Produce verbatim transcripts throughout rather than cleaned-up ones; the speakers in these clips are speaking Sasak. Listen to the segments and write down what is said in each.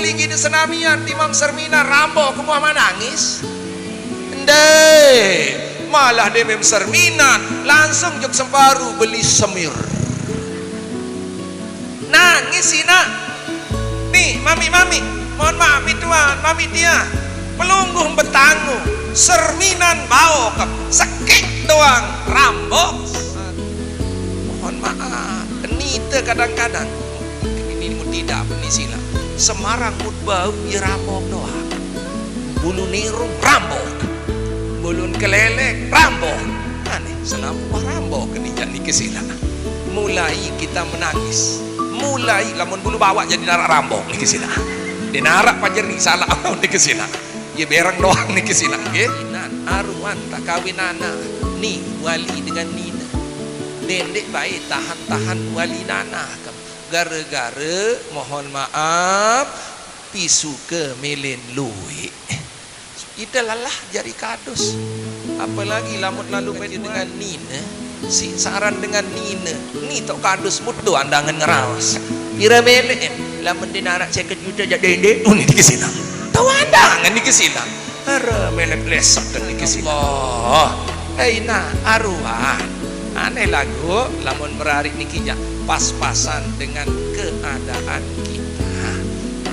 Linggi di senamian, timam serminan, rambok, kemuah manangis. Ndai, malah demem serminan, langsung jok semparu beli semir. Nangis si nak. Nih, mami-mami, mohon maaf, mi tuan, mami tia, pelungguh betangu, serminan baokem, sekek doang, rambok. Mohon maaf, nite kadang-kadang. Ini mu tidak, ini sila. Semarang mut bau, ya rambok doang. Bulu nirung, rambok. Bulun kelelek, rambok. Aneh, selampuah rambok, ini jadi kesila. Mulai kita menangis. Mulai, lamun bulu bawak jadi narak rambok, ini kesila. Di narak pajeri salah, ini kesila. Ya bereng doang, ini kesila, nggih. Nan aruan tak kawin anak. Nih, wali dengan nina. Dendek bae tahan-tahan wali nana. Gara-gara, mohon maaf, pisuke milen luik. Ite lelah jari kadus. Apalagi lamun lalu main dengan nina, si saran dengan nina, ni tok kadus mutu andangan ngeraos. Pira melek, em? Lamun di narak seket juta jak dendek, oh, ni dikesina. Tau andangan dikesina. Ara melek lesak dan dikesina. Allah. Hei, nah, aruan. Aneh lagu, lamun merarik niki jak pas-pasan dengan keadaan kita.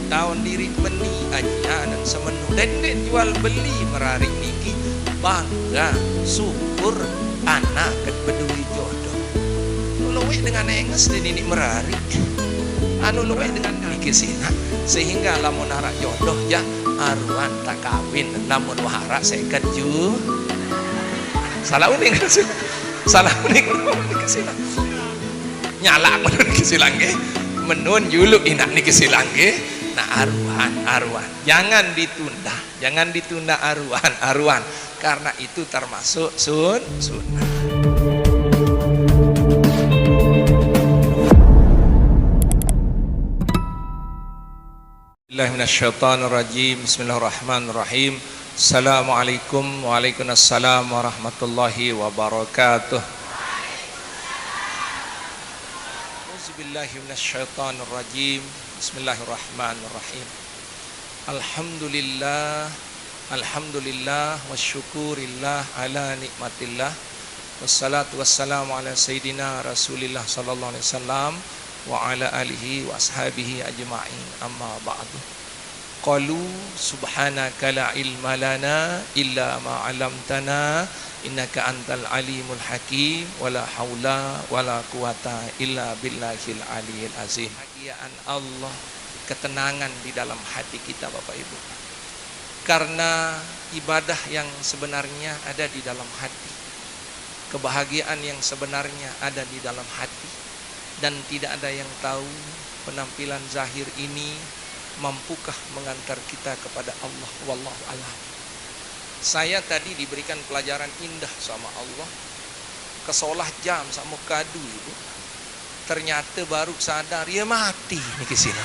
Taun diri meni aja dan semenu. Dendek jual beli merarik niki bangga, syukur, anak ket beduwe jodoh. Anu luwih dengan enges di nini merarik. Anu luwih dengan niki sina. Sehingga lamun arak jodoh ya aruan tak kawin. Lamun wah arak seket ju. Salah uning. Salah uning niki sina. Nyalak menun niki sila nggih. Menun juluk inak niki sila nggih. Nah, aruan, aruan. Jangan ditunda, jangan ditunda aruan, aruan. Karena itu termasuk sun-, sunnah. Bismillahirrahmanirrahim. Assalamualaikum. Waalaikumsalam warahmatullahi wabarakatuh. Auzubillahi minasyaitonirrajim. Bismillahirrahmanirrahim. Alhamdulillah, alhamdulillah, wa syukurillah ala nikmatillah. Wassalatu wassalamu ala sayyidina Rasulillah sallallahu alaihi wasallam wa ala alihi wa ashabihi ajma'in. Amma ba'du. Qalu subhanaka la ilma lana illa ma 'allamtana innaka antal alimul hakim, wa la haula wa la quwata illa billahil aliyil azim. Kebahagiaan Allah, ketenangan di dalam hati kita, Bapak Ibu. Karena ibadah yang sebenarnya ada di dalam hati. Kebahagiaan yang sebenarnya ada di dalam hati. Dan tidak ada yang tahu penampilan zahir ini mampukah mengantar kita kepada Allah. Wallahu a'lam. Saya tadi diberikan pelajaran indah sama Allah. Kesolah jam sama kadu, Ibu. Ternyata baru sadar, ya mati niki sila.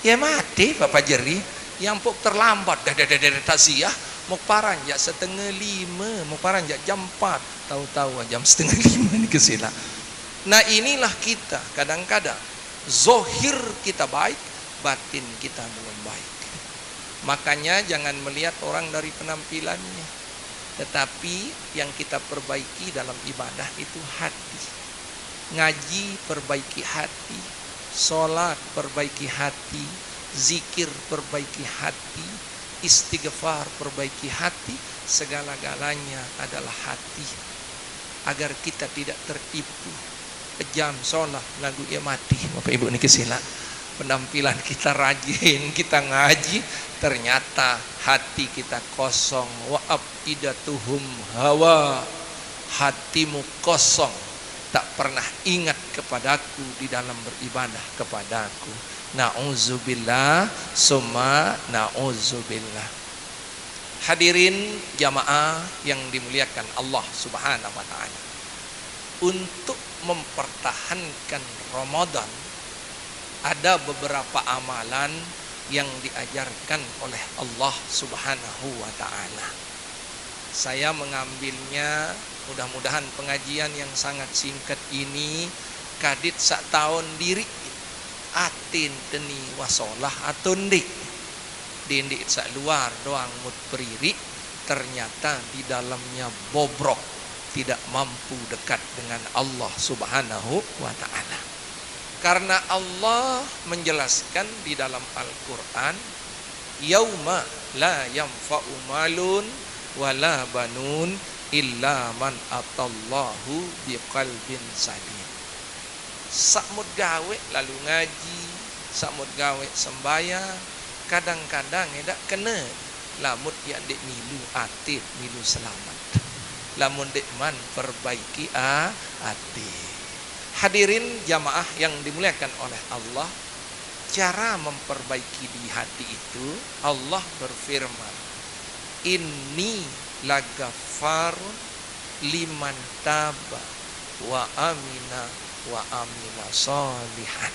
Ya mati, Bapak Jeri. Yang pok terlambat, dah, dah, dah, dah, dah, taziah. Mau paran jak setengah lima, mau paran jak jam empat. Tahu-tahu jam setengah lima niki sila. Nah, inilah kita kadang-kadang. Zohir kita baik, batin kita belum baik. Makanya jangan melihat orang dari penampilannya. Tetapi yang kita perbaiki dalam ibadah itu hati. Ngaji, perbaiki hati. Sholat, perbaiki hati. Zikir, perbaiki hati. Istighfar, perbaiki hati. Segala-galanya adalah hati. Agar kita tidak tertipu. Pejam sholat, lagu ia mati. Bapak Ibu niki sila. Penampilan kita rajin, kita ngaji, ternyata hati kita kosong. Wa afidatuhum hawa, hatimu kosong, tak pernah ingat kepadaku di dalam beribadah kepadaku. Nauzubillah, summa nauzubillah. Hadirin jamaah yang dimuliakan Allah Subhanahu wa Ta'ala, untuk mempertahankan Ramadan, ada beberapa amalan yang diajarkan oleh Allah Subhanahu wa Ta'ala. Saya mengambilnya, mudah-mudahan pengajian yang sangat singkat ini kadit sak taun diri, atin teni wasolah atau ndik. Dendik sak luar doang mut peririk, ternyata di dalamnya bobrok, tidak mampu dekat dengan Allah Subhanahu wa Ta'ala. Karena Allah menjelaskan di dalam Al-Quran, "Yauma la yanfa'u malun wala banun illa man atallahu biqalbin salim." Sak mut gawe lalu ngaji, sak mut gawe sembayang, kadang-kadang edak kena lamut ya dek milu atit, milu selamat. Lamun dek man perbaiki a atit. Hadirin jamaah yang dimuliakan oleh Allah, cara memperbaiki di hati itu, Allah berfirman, "Inni lagafarun liman taba wa amina wa amila solihan."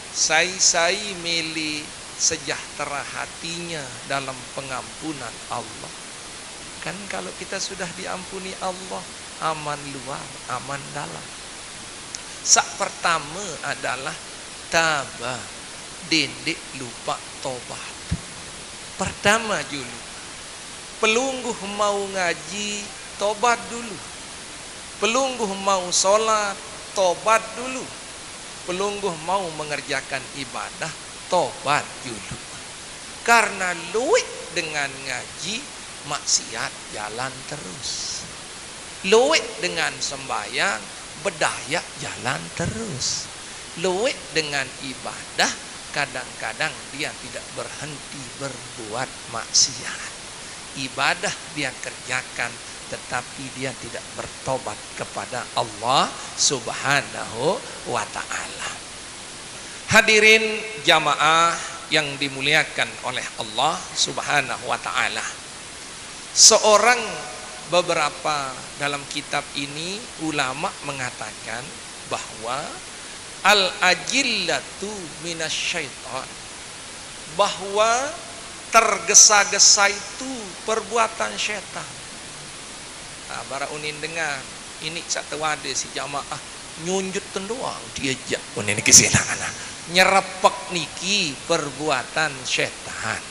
Sai-sai mele sejahtera hatinya dalam pengampunan Allah. Kan kalau kita sudah diampuni Allah, aman luar, aman dalam. Sak pertama adalah taba, dendik lupa tobat. Pertama julu, pelungguh mau ngaji, tobat dulu. Pelungguh mau sholat, tobat dulu. Pelungguh mau mengerjakan ibadah, tobat julu. Karena luik dengan ngaji, maksiat jalan terus. Luik dengan sembayang, bedaya jalan terus. Luik dengan ibadah, kadang-kadang dia tidak berhenti berbuat maksiat. Ibadah dia kerjakan, tetapi dia tidak bertobat kepada Allah Subhanahu wa Ta'ala. Hadirin jamaah yang dimuliakan oleh Allah Subhanahu wa Ta'ala. Seorang, beberapa dalam kitab ini, ulama mengatakan bahwa al-ajillatu minasyaiton, bahwa tergesa-gesa itu perbuatan setan. Nah, bara unin dengar, ini sak tewade si jamaah nyunjut tendoang diajak unin niki sila. Nah, nyerepek niki perbuatan setan.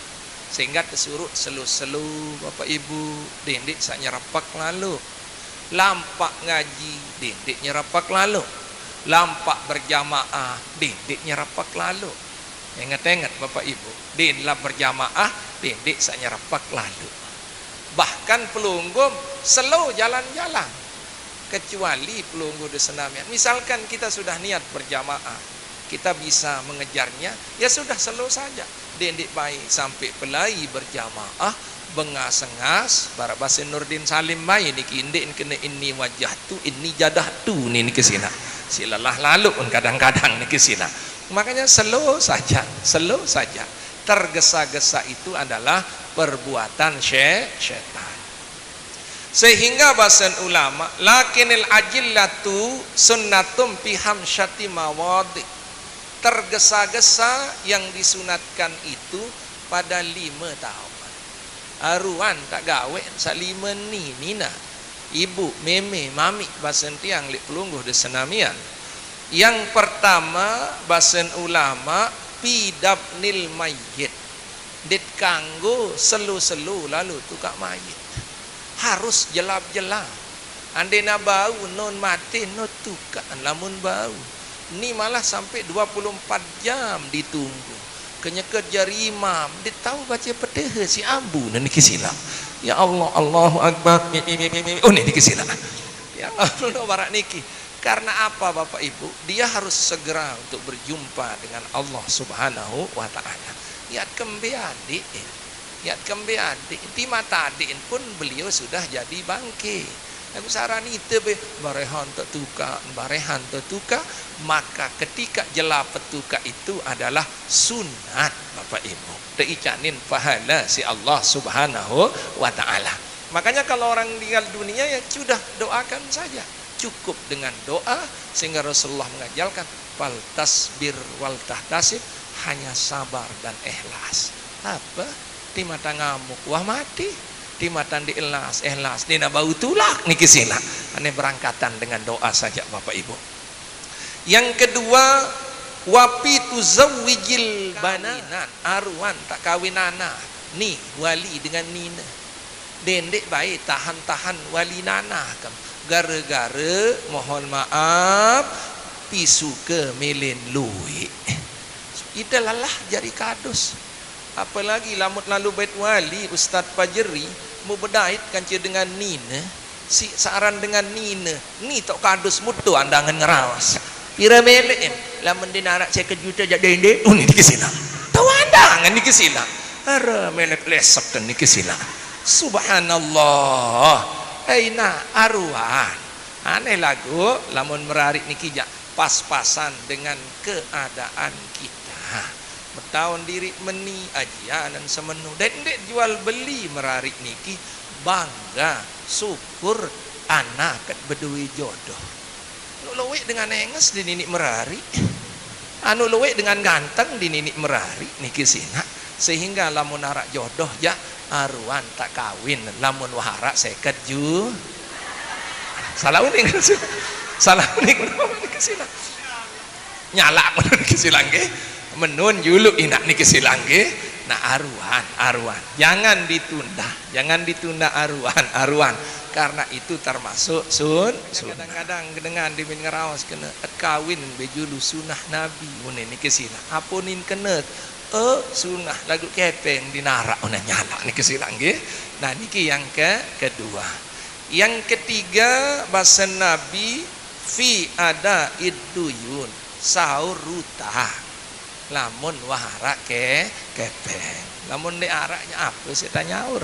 Sehingga tesurut selu-selu, Bapak Ibu, dendik sak nyerepek lalu. Lampak ngaji, dendik nyerepek lalu. Lampak berjamaah, dendik nyerepek lalu. Ingat-ingat, Bapak Ibu, din lah berjamaah, dendik sak nyerepek lalu. Bahkan pelungguh selo jalan-jalan. Kecuali pelungguh di senamian. Misalkan kita sudah niat berjamaah, kita bisa mengejarnya, ya sudah, selo saja. Dendik baik sampai pelai berjamaah, bengas-engas, bara basa Nurdin Salim mai niki, indik kena ini wajah tu, ini jadah tu ni niki sila. Silalah lalu pun kadang-kadang niki sila. Makanya selo saja, selo saja. Tergesa-gesa itu adalah perbuatan sye-, setan. Sehingga basen ulama, "Lakinil ajillatu sunnatum fi khamsati mawadi." Tergesa-gesa yang disunatkan itu pada lima tahapan. Aruan tak gawe sak lima ni, nina, ibu, meme, mami, basen tiang lek pelungguh di senamian. Yang pertama, basen ulama, fi dafnil mayyit. Dit kanggo selu-selu lalu tukak mayit. Harus jelap-jelap. Andai na bau, non mati, no tukak lamun bau. Ni malah sampai dua puluh empat jam ditunggu. Kenyeket jari imam, dia tahu baca Fatihah si ambu, nah niki sila. Ya Allah, Allahu Akbar, mi, mi, mi, mi, mi. Oh, ni niki sila. Ya Allah, no barak niki. Karena apa, Bapak Ibu? Dia harus segera untuk berjumpa dengan Allah Subhanahu wa Ta'ala. Yat kembe adik, eh. Yat kembe adik. Ti mata adik pun beliau sudah jadi bangke. Aku saran ite be, barehan tetuka, barehan tetuka. Maka ketika jelap petuka itu adalah sunat, Bapak Ibu. Teicanin pahala si Allah Subhanahu wa Ta'ala. Makanya kalau orang meninggal dunia, ya sudah, doakan saja. Cukup dengan doa, sehingga Rasulullah mengajarkan, "Fal tasbir wal tahtasib," hanya sabar dan ikhlas. Apa? Ti mata ngamuk, wah mati. Ti mata ndi ikhlas, ikhlas. Ni na bau tulak niki sila. Ane berangkatan dengan doa saja, Bapak Ibu. Yang kedua, Wapi tuzawwijil bana. Kawinan, aruan tak kawin anak ni wali dengan nina. Dendeq bae tahan-tahan wali nanah kam. Gara-gara, mohon maaf, pisuke melen lueq. Ite lelah jari kadus. Apalagi lamun lalo bait wali, Ustaz Pajeri, mubedait kance dengan nine, si searan dengan nine, ni tok kadus mutu andangen ngeraos. Pire meleq, em? Lamun ndeq naraq seket jute jaq dendeq, oh, niki silaq. Tau andangen niki silaq. Are meleq lesek niki silaq. Subhanallah. Aina aruan. Aneh laguq, lamun merariq niki jaq pas-pasan dengan keadaan kita. Metaun diriq meni, ajianan semenu. Dait ndeq jual beli merariq niki, bangga, syukur, anak ket bedowe jodoh. Anu lueq dengan enges di niniq merariq. Anu lueq dengan ganteng di niniq merariq niki sinaq. Sehingga lamun araq jodoh jaq, aruan tak kawin lamun wah araq seket ju-, Salah uning. Salah uning niki sinaq. Nyalaq menun niki silaq nggih. Menun juluq inaq niki silaq nggih. Nah, aruan, aruan. Jangan ditunda, jangan ditunda aruan, aruan. Karena itu termasuk sun-, sunnah. Kadang-kadang dengan dimin ngeraos kene, et kawin be julu sunah Nabi, mune niki silaq. Apunin kene, eh, sunah laguq kepeng dinaraq, mune nyalaq niki silaq nggih. Nah, niki yang ke-, kedua. Yang ketiga, basen Nabi, fi adaid duyun, saur utang. Lamun wah araq ke-, kepeng. Lamun ndeq araq, ape siq tenyaur?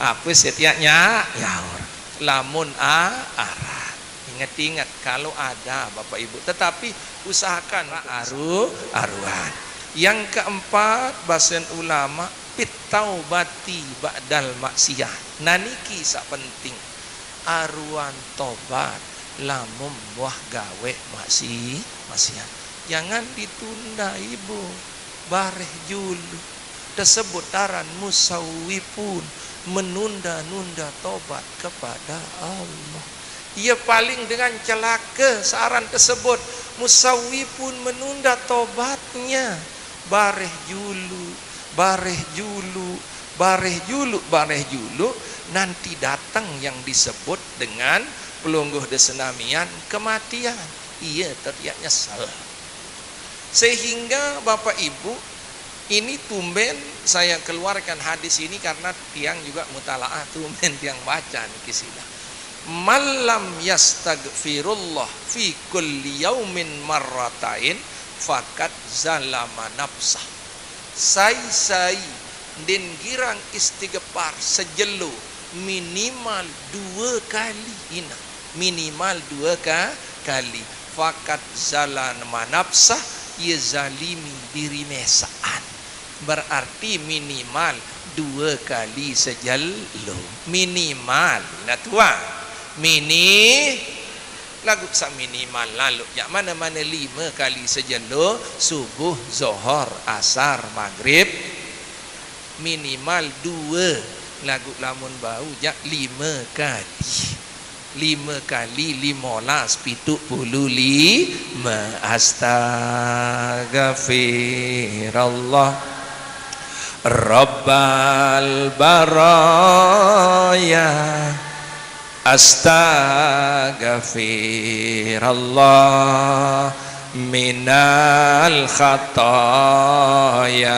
Ape siq tiaq nya-, nyaur? Lamun a-, araq. Inget-inget, kalau ada, Bapak Ibu. Tetapi usahakan aru-, aruan. Yang keempat, basen ulama, fit taubati ba'dal maksiyah. Nah, niki saq penting. Aruan tobat lamun wah gaweq maksi-, maksiat. Jangan ditunda, Ibu. Bareh julu. Tesebut aran musawwifun, menunda-nunda tobat kepada Allah. Ie paling dengan celake searan tesebut musawwifun, menunda tobatnya. Bareh julu, bareh julu, bareh julu, bareh julu, nanti datang yang disebut dengan pelungguh desenamian, kematian. Ie tetiaq nyesel. Sehingga, Bapak Ibu, ini tumben saya keluarkan hadis ini karena tiang juga mutalaah, tumben tiang baca niki silaq. "Man lam yastagfirullah fi kulli yaumin marratain, faqad zalama nafsah." Sai-sai ndeqn girang istighfar sejelo minimal due kali, inaq. Minimal due ka-, kali. Faqad zalama nafsah, ie zalimi diri mesaqan. Berarti minimal due kali sejelo. Minimal. Nah, tuan. Mini-, laguq saq minimal laloq jaq mane-mane lime kali sejelo, subuh, zohor, asar, magrib. Minimal due, laguq lamun bau jaq lime kali. Lime kali limolas, pitu pulu lime. Astagfirullah Rabbal baraya. Astagfirullah minal khataya.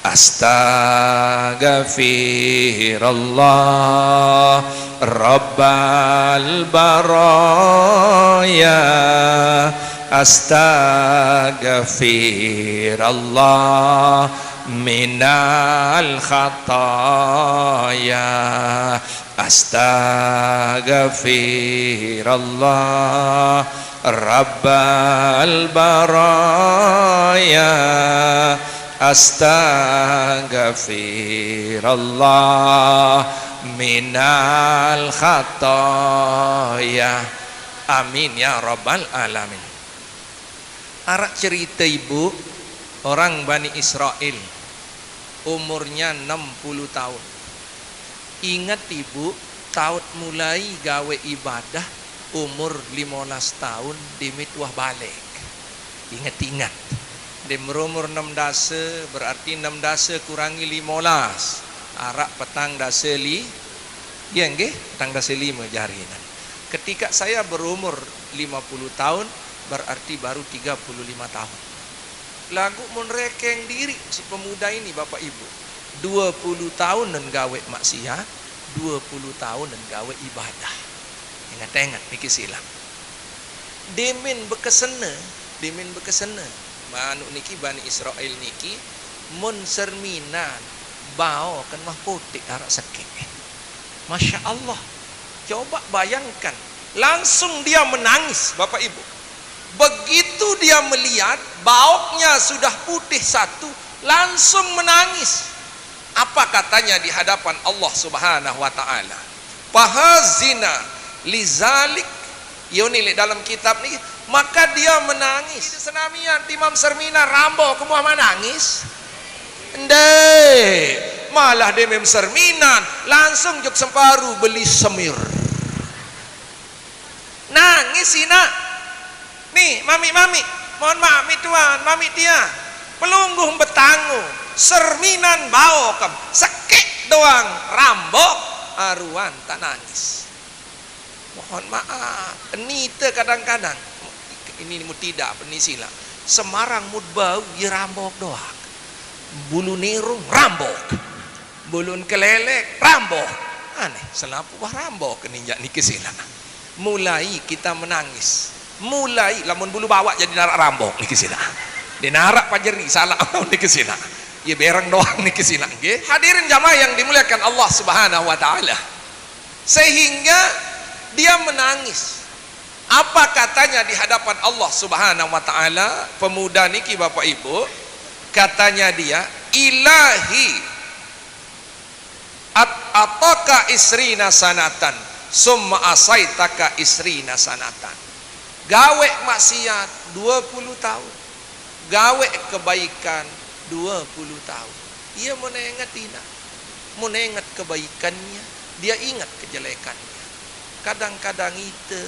Astagfirullah Rabbal baraya. Astagfirullah minal khataya. Astagfirullah Rabbal baraya. Astagfirullah minal khataya. Amin ya rabbal alamin. Araq cerite, Ibu, orang Bani Israel, umurnya enam puluh taun. Inget, Ibu, taoq mulai gaweq ibadah umur limolas taun dimiq wah baleq. Ingat-ingat. Dem berumur enam dasa, berarti enam dasa kurangi lima belas. Araq petang dasa li-, ya nggih, petang dasa lima jari nan. Ketika saya berumur lima puluh tahun, berarti baru tiga puluh lima tahun. Laguq mun rekeng diriq si pemuda ini, Bapak Ibu, dua puluh taun nen gaweq maksiat, dua puluh taun nen gaweq ibadah. Inget-inget niki silaq. Demen bekesene, demen bekesene. Manuk niki, Bani Israel niki, mun serminan, baoken wah puteq araq sekeq. Masya Allah. Coba bayangkan, langsung dia menangis, Bapak Ibu. Begitu dia melihat baoknya sudah putih satu, langsung menangis. Apa katanya di hadapan Allah Subhanahu wa Ta'ala? Fahazina lizalik. Yo ni leq dalam kitab ni, maka dia menangis. Senamian timam serminan rambo kemuah menangis? Ndeq. Malah demem serminan, langsung jok semparu beli semir. Nangis inaq. Nih, mamiq-mamiq, mohon maaf, mi tuan, mamiq tiang, pelungguh betangu, serminan baokem, sekeq doang rambok, aruan tak nangis. Mohon maaf, nite kadang-kadang, ini mutidak, ini silaq. Semarang mut bau, ye rambok doang. Bulun irung, rambok. Bulun kelelek, rambok. Aneh, selapuq wah rambok ninjak niki silaq. Mulai kita menangis. Mulai, lamun bulu bawaq jadi naraq rambok niki silaq. Ndeq naraq pajeri salaq niki silaq. Ye bereng doang niki silaq, nggih. Hadirin jamaah yang dimuliakan Allah Subhanahu wa Ta'ala. Sehingga dia menangis. Apa katanya di hadapan Allah Subhanahu wa Ta'ala? Pemuda niki, Bapak Ibu, katanya dia, "Ilahi, at-, ataka isrina sanatan, summa asaitaka isrina sanatan." Gaweq maksiat dua puluh taun, gaweq kebaikan dua puluh taun. Ie mun enget inaq, mun enget kebaikannya, dia ingat kejelekannya. Kadang-kadang ite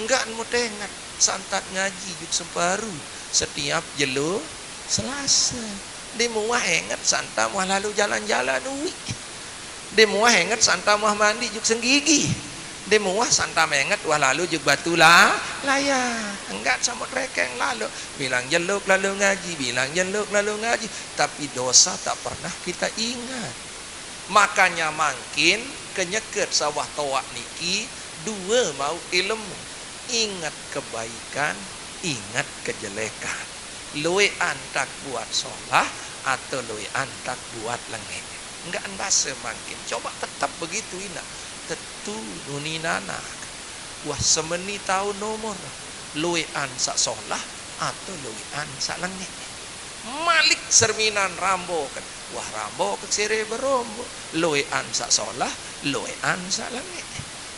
enggak mutenget santat ngaji juk semparu setiap jelo Selase. Ndeq muah enget santat muah lalo jalan-jalan uiq. Ndeq muah enget santat muah mandi juk senggigi. Ndeq muah santat menget wah lalo juk batu la-, layang. Enggak samut rekeng lalo. Bilang jelo lalo ngaji, bilang jelo lalo ngaji. Tapi dosa tak pernah kita ingat. Makanya mangkin kenyeket sawah toaq niki due mauq ilmu. Ingat kebaikan, ingat kejelekan. Lueqan tak buat solah atau lueqan tak buat lengeq. Enggak base mangkin. Coba tetep begitu inaq. Tetu nuni nanak. Wah semeni taun umur. Lueqan saq solah atau lueqan saq lengeq. Malik serminan ramboken. Wah, ramboken sire berombo. Lueqan saq solah, lueqan saq lengeq.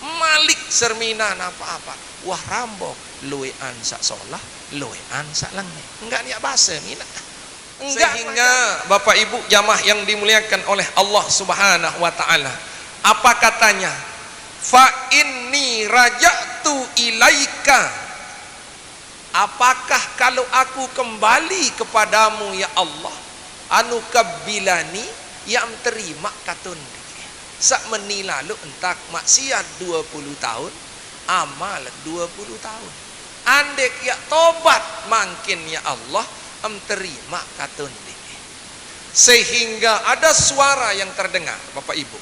Malik serminan apa-apa. Wah, rambok. Lueqan saq solah, lueqan saq lengeq. Enggak niat base, minaq. Enggak. Sehingga, Bapak Ibu jamaah yang dimuliakan oleh Allah Subhanahu wa Ta'ala, apa katanya? "Fa inni raja'tu ilaika." Apakah kalau aku kembali kepadamu, ya Allah, anu kabbilani, ya em terimaq katun ndeq? Saq meni lalo entak maksiat dua puluh taun, amal dua puluh taun. Andeq ya tobat mangkin, ya Allah, em terimaq katun ndeq? Sehingga ada suara yang terdengar, Bapak Ibu.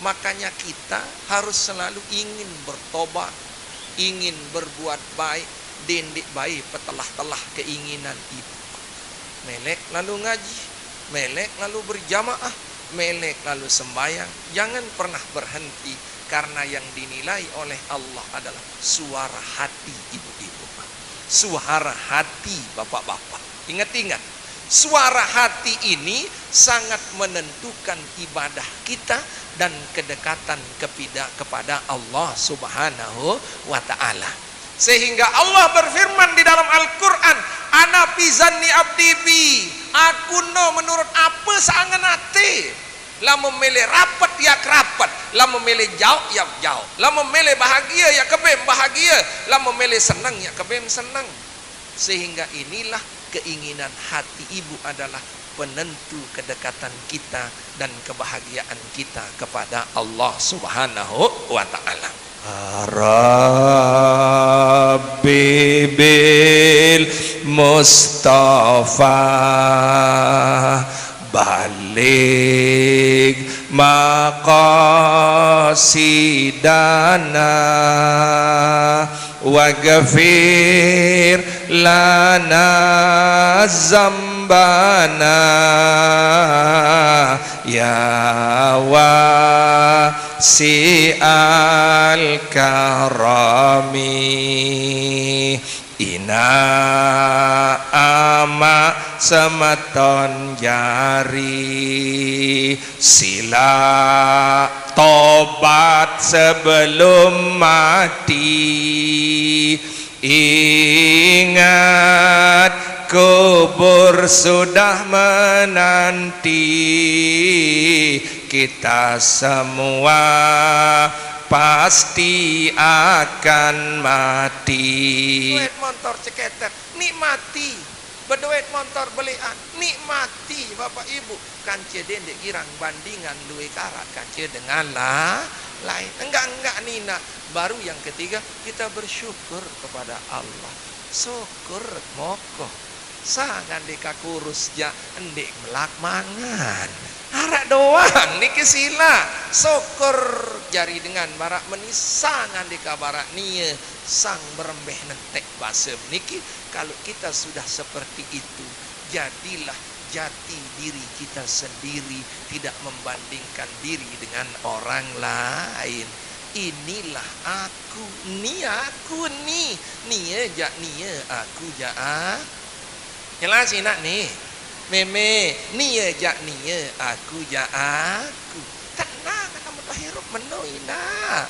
Makanya kita harus selalu ingin bertobat, ingin berbuat baik, dendeq bae petelah-telah keinginan ibu. Meleq lalu ngaji, meleq lalu berjamaah, meleq lalu sembahyang. Jangan pernah berhenti, karena yang dinilai oleh Allah adalah suara hati ibu-ibu, suara hati bapak-bapak. Ingat-ingat, suara hati ini sangat menentukan ibadah kita dan kedekatan kepida-, kepada Allah Subhanahu wa Ta'ala. Sehingga Allah berfirman di dalam Al-Quran, "Ana fi zanni abdi bi." Aku no menurut apa saq angen ate. Lamun mele rapet, ya kerapet. Lamun mele jaoq, ya jaoq. Lamun mele bahagia, ya kebem bahagia. Lamun mele seneng, ya kebem seneng. Sehingga inilah Keinginan hati ibu adalah penentu kedekatan kita dan kebahagiaan kita kepada Allah Subhanahu wa Ta'ala. Rabbi bil Mustafa balig maqasidana waghfir lana zambana ya wasi'al karami. Ina ama semeton jari, sila tobat sebelum mati. Ingat, kubur sudah menanti. Kita semua pasti akan mati. Duit montor ceketek, nikmati. Beduit montor belian, nikmati, Bapak Ibu. Kance dendeq girang bandingan lueq araq kance dengan la-, lain. Enggak-enggak nina. Baru yang ketiga, kita bersyukur kepada Allah. Syukur mokoh. Sang ndeq ka kurus jaq ndeq melak mangan. Araq doang niki sila. Syukur jari dengan maraq meni, sang ndeq ka maraq nie, sang berembeh nentek base niki. Kalau kita sudah seperti itu, jadilah jati diri kita sendiri, tidak membandingkan diri dengan orang lain. Inilah aku, ni aku ni, nie jaq nie, aku jaq a-, Jelas inaq ni? Meme, nie jaq nie, aku jaq aku. Tenang, kamu tahirup meno inaq.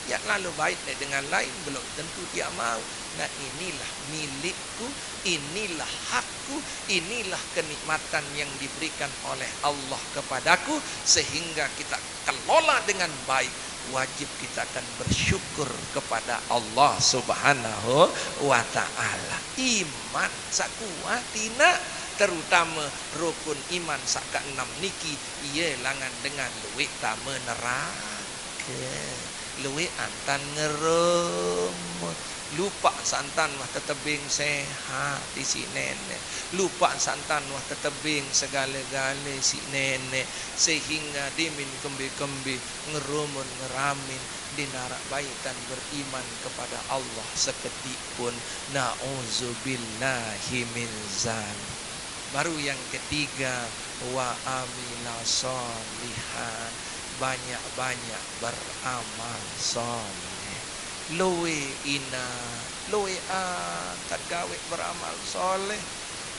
Jaq lalo bait leq dengan lain, belum tentu dia mau. Nah, inilah milikku, inilah hakku, inilah kenikmatan yang diberikan oleh Allah kepadaku, sehingga kita kelola dengan baik, wajib kita akan bersyukur kepada Allah Subhanahu wa Ta'ala. Iman saq kuat inaq, terutame rukun iman saq keenam niki, ie langan dengan lueq tame nerake. Lueq antan ngerum. Lupaq santan wah tetebing sehat isiq neneq. Lupaq santan wah tetebing segale-gale siq neneq. Sehingga demin kembe-kembe ngerumun ngeramin, ndeq naraq baitan beriman kepada Allah sekediq pun. Nauzubillahi min zalik. Baru yang ketiga, wa amila sholihan, banyak-banyak beramal soleh. Lueq inaq, lueq angkat gaweq beramal soleh.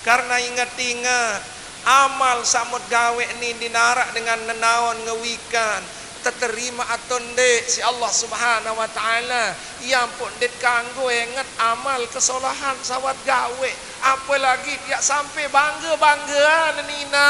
Karena inget-inget, amal saq mut gaweq ni ndeq naraq dengan nenaon ngewikan, teterimaq atau ndeq siq Allah Subhanahu wa Ta'ala. Ie ampoq ndeq kanggo enget amal kesolahan saq wah gaweq, apalagi piaq sampe bangge-banggean nina.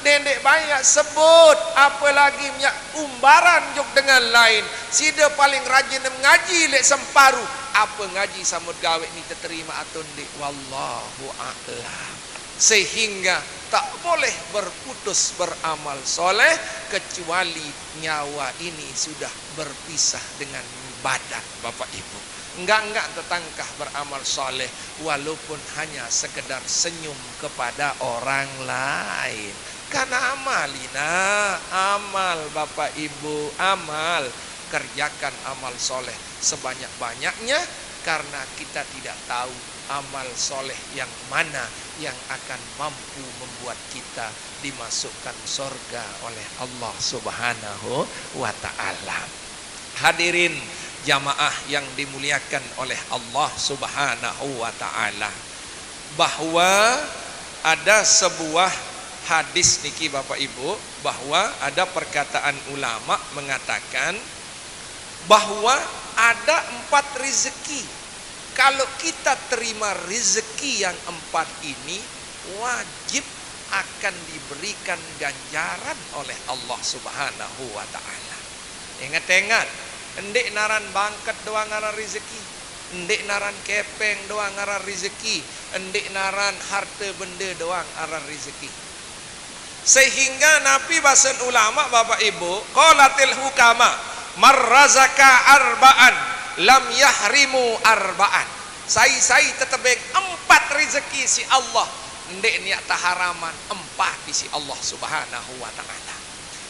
Ndeq bae yaq sebut, apalagi miaq umbaran jok dengan lain. Side paling rajin ngaji leq semparu, ape ngaji saq mut gaweq ni teterimaq atau ndeq? Wallahu a'lam. Sehingga tak boleh berputus beramal soleh kecuali nyawa ini sudah berpisah dengan badan, Bapak Ibu. Enggak-enggak tetangkah beramal soleh, walaupun hanya sekedar senyum kepada orang lain. Karena amal, inaq, amal, Bapak Ibu, amal. Kerjakan amal soleh sebanyak-banyaknya, karena kita tidak tahu amal soleh yang mana yang akan mampu membuat kita dimasukkan sorga oleh Allah Subhanahu wa Ta'ala. Hadirin jamaah yang dimuliakan oleh Allah Subhanahu wa Ta'ala, bahwa ada sebuah hadis niki, Bapak Ibu, bahwa ada perkataan ulama mengatakan bahwa ada empat rezeki. Kalau kita terima rezeki yang empat ini, wajib akan diberikan ganjaran oleh Allah Subhanahu wa Ta'ala. Inget-inget, ndeq naran bangket doang aran rezeki. Ndeq naran kepeng doang aran rizeki, ndeq naran harte bende doang aran rizeki. Sehingga napi basen ulama, Bapak Ibu, qalatil hukama, "Marrazaka arba'an lam yahrimu arba'an." Sai-sai tetebeng empat rizeki siq Allah, ndeq niaq teharaman empat isiq Allah Subhanahu wa Ta'ala.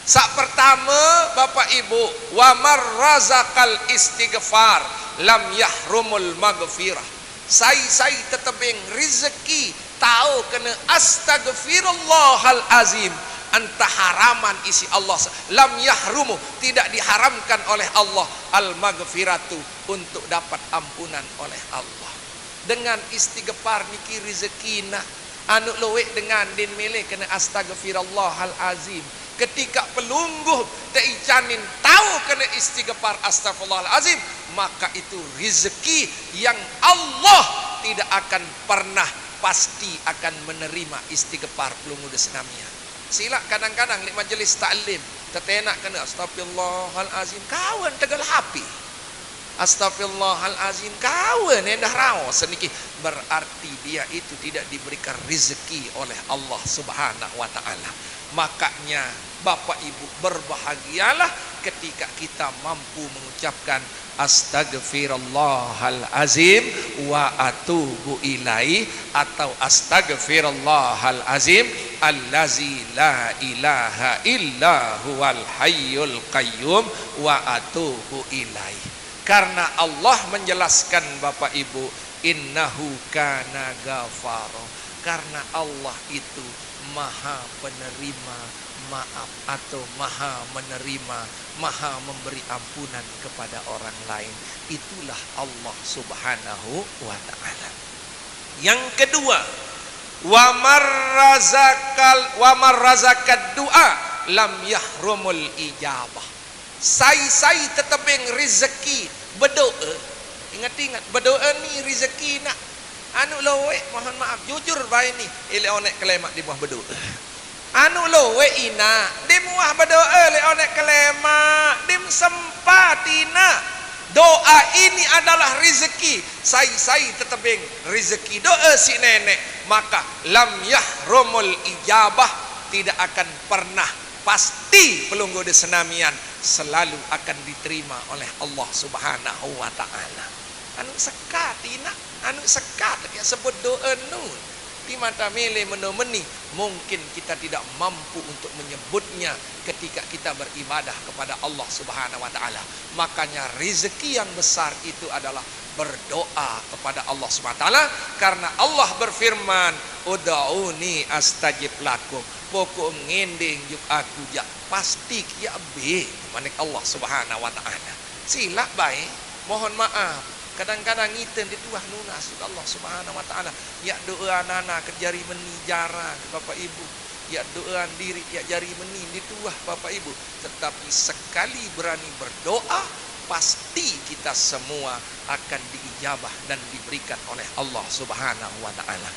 Saq pertame, Bapak Ibu, "Wa marrazakal istighfar lam yahrumul maghfirah." Sai-sai tetebeng rizeki tao kene astagfirullahal azim, entah haraman isiq Allah, lam yahrumu, tidak diharamkan oleh Allah, al maghfiratu, untuk dapat ampunan oleh Allah. Dengan istighfar niki rizekina. Anuq loeq dengan din mele kene astagfirullahal azim. Ketika pelungguh teicanin tao kene istighfar astagfirullahal azim, maka itu rizeki yang Allah tidak akan pernah, pasti akan menerima istighfar pelungguh de senamian. Silaq kadang-kadang leq majelis taklim, tetenak kene astagfirullahal azim, kawen tegel hape. Astagfirullahalazim, kawen endah raos niki, berarti dia itu tidak diberikan rezeki oleh Allah Subhanahu wa Ta'ala. Makanya, Bapak Ibu, berbahagialah ketika kita mampu mengucapkan astagfirullahalazim wa atubu ilaih atau astagfirullahalazim allazi la ilaha illa huwal hayyul qayyum wa atubu ilaih. Karena Allah menjelaskan, Bapak Ibu, "Innahu kana ghafara." Karena Allah itu Maha Penerima maaf atau Maha Menerima, Maha memberi ampunan kepada orang lain. Itulah Allah Subhanahu wa Ta'ala. Yang kedua, "Wa marrazakal, wa marrazakad du'a lam yahrumul ijabah." Sai-sai tetebeng rizeki bedoe. Inget-inget, bedoe ni rizeki nak. Anuq loeq, mohon maaf, jujur bae ni, ileq oneq kelemaq dimuah bedoe. Anuq loeq inaq, dimuah bedoe leq oneq kelemaq, dim sempat inaq. Doa ini adalah rizeki, sai-sai tetebeng rizeki doe siq neneq, maka lam yahrumul ijabah, tidak akan pernah, pasti pelungguh de senamian selalu akan diterima oleh Allah Subhanahu wa Ta'ala. Anuq sekat inaq, anuq sekat ya sebut doe nu. Timata mele meno meni, mungkin kita tidak mampu untuk menyebutnya ketika kita beribadah kepada Allah Subhanahu wa Ta'ala. Makanya, rizeki yang besar itu adalah berdoa kepada Allah Subhanahu wa Ta'ala, karena Allah berfirman, "Ud'uni astajib lakum." Pokok ngendeng juk aku jaq pasti kiaq be, manik Allah Subhanahu wa Ta'ala. Silaq bae, mohon maaf, kadang-kadang ite ndeq tuah nunas juk Allah Subhanahu wa Ta'ala. Yaq doe anana ke jari meni jarang, Bapak Ibu. Yaq doean diriq yaq jari meni ndeq tuah, Bapak Ibu. Tetapi sekali berani berdoa, pasti kita semua akan diijabah dan diberikan oleh Allah Subhanahu wa Ta'ala.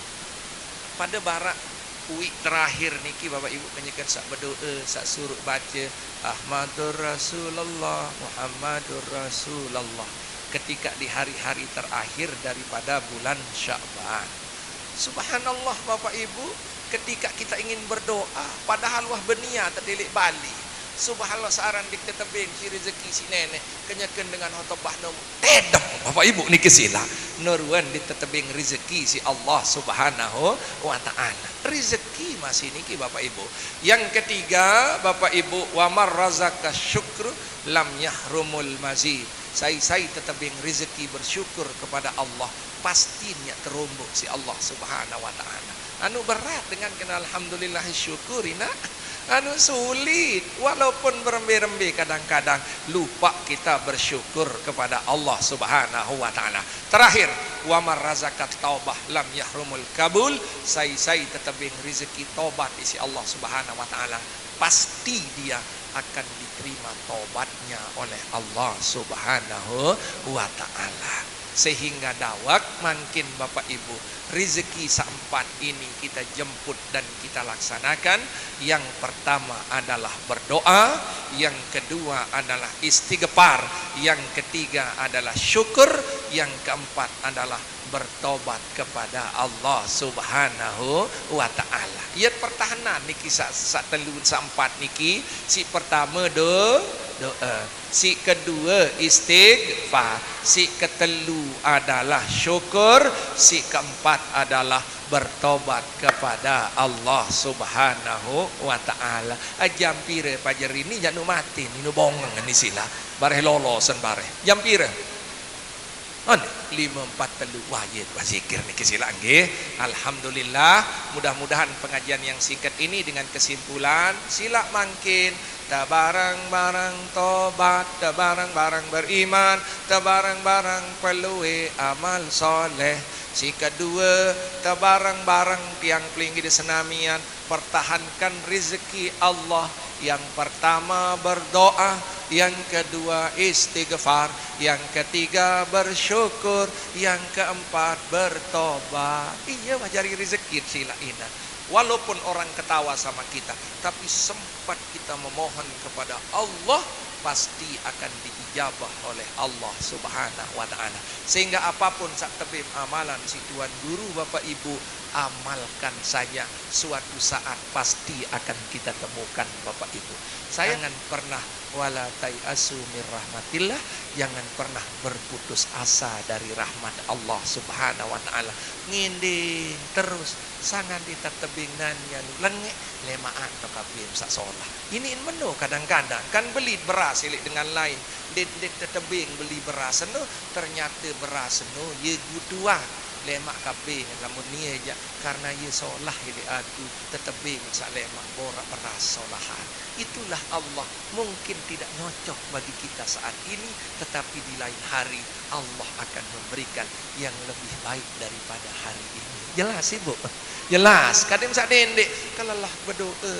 Pade baraq uiq terakhir niki, Bapak Ibu, kenyeken saq bedoe, saq suruq bace, "Ahmadur Rasulullah, Muhammadur Rasulullah." Ketika di hari-hari terakhir daripada bulan Sya'ban. Subhanallah, Bapak Ibu, ketika kita ingin berdoa, padahal wah beniat tetilik bali. Subhanallah, saran dik tetebeng si rezeki si neneq, kenyeken dengan khotbah nom tedem, Bapak Ibu, niki silaq. Nuruen ditetebeng rezeki si Allah Subhanahu wa Ta'ala. Rezeki masih niki, Bapak Ibu. Yang ketiga, Bapak Ibu, "Wa marrazaka syukru lam yahrumul mazid." Sai-sai tetebeng rezeki bersyukur kepada Allah, pasti niaq teromboq si Allah Subhanahu wa Ta'ala. Anuq berat dengan kena alhamdulillah syukur inaq. Anuq sulit, walaupun berembe-rembe kadang-kadang lupaq kita bersyukur kepada Allah Subhanahu wa Ta'ala. Terakhir, "Wa marrazaka taubah lam yahrumul kabul." Sai-sai tetebeng rezeki tobat isiq Allah Subhanahu wa Ta'ala, pasti dia akan diterima tobatnya oleh Allah Subhanahu wa Ta'ala. Sehingga dawak mangkin Bapak Ibu, rezeki saempat ini kita jemput dan kita laksanakan. Yang pertama adalah berdoa, yang kedua adalah istighfar, yang ketiga adalah syukur, yang keempat adalah bertobat kepada Allah Subhanahu wa Ta'ala. Iat pertahanan niki sa, sa telu, saempat niki. Si pertama do, doa. Si kedua istighfar. Si ketelu adalah syukur. Si keempat adalah bertobat kepada Allah Subhanahu wa Ta'ala. Ah, jam pira pajar ini janu mati ni, nu bongeng ni sila. Bareh lolosen bareh. Jam pira? Anu, lima empat telu. Wah, ye, wah, zikir niki sila nggih. Alhamdulillah, mudah-mudahan pengajian yang singkat ini dengan kesimpulan, sila mangkin, tebareng-bareng tobat, tebareng-bareng beriman, tebareng-bareng pelue amal soleh. Si kedua, tebareng-bareng tiang pelinggih di senamian, pertahankan rezeki Allah. Yang pertama berdoa, yang kedua istighfar, yang ketiga bersyukur, yang keempat bertobat. Iya, wah, jari rezeki sila ina. Walaupun orang ketawa sama kita, tapi sempat kita memohon kepada Allah, pasti akan diijabah oleh Allah Subhanahu wa Ta'ala. Sehingga apapun sak tebing amalan si Tuan Guru, Bapak Ibu, amalkan saja. Suatu saat pasti akan kita temukan, Bapak Ibu. Saya jangan pernah, wala tai'asu mir rahmatillah, jangan pernah berputus asa dari rahmat Allah Subhanahu wa Ta'ala. Nginding terus, sangan ditetebingan ya lengek, lemaan to kabeh sak solah. Ini meno kadang-kadang kan beli beras ilik dengan lain. Ndeq, ndeq tetebing beli beras eno, ternyate beras eno ye guduan. Lemaq kabeh lamun nie jaq, karena ye solah ilik aku, tetebing saq lemaq borak beras solahan. Itulah Allah. Mungkin tidak nyocok bagi kita saat ini, tetapi di lain hari Allah akan memberikan yang lebih baik daripada hari ini. Jelas, Ibu? Jelas. Kadang saq dendeq, kelelah bedoe,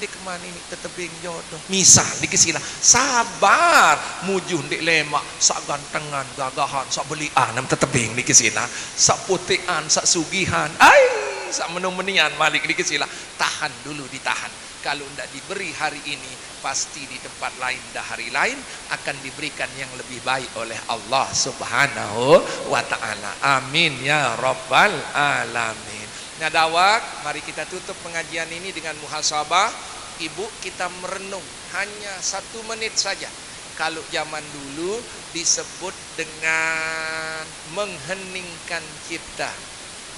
ndeq keman ini tetebing jodoh. Misal, niki silah. Sabar, mujuh ndeq lemaq, saq gantengan, gagahan, saq belian, tetebing niki silah. Saq putean, saq sugihan, ai, saq meno-menian malik niki silah. Tahan dulu, ditahan. Kalau ndak diberi hari ini, pasti di tempat lain dan hari lain akan diberikan yang lebih baik oleh Allah Subhanahu wa Ta'ala. Amin ya rabbal alamin. Nah, dawak, mari kita tutup pengajian ini dengan muhasabah. Ibu, kita merenung hanya satu menit saja. Kalau zaman dulu disebut dengan mengheningkan cipta.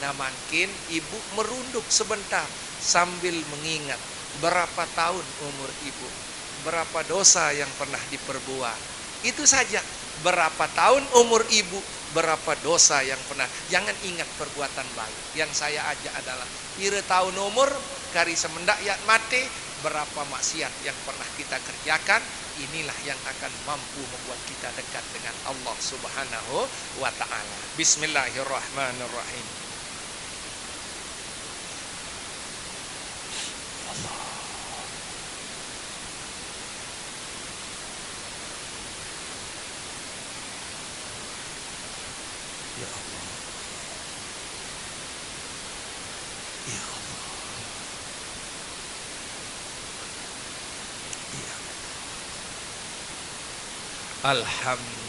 Nah, mangkin ibu merunduk sebentar sambil mengingat berapa tahun umur ibu, berapa dosa yang pernah diperbuat. Itu saja, berapa tahun umur ibu, berapa dosa yang pernah. Jangan ingat perbuatan baik. Yang saya ajak adalah pire taun umur, kari semendaq yaq mate, berapa maksiat yang pernah kita kerjakan, inilah yang akan mampu membuat kita dekat dengan Allah Subhanahu wa Ta'ala. Bismillahirrahmanirrahim. Allah. Ya Allah. Ya Allah. Ya Allah. Alhamdulillah.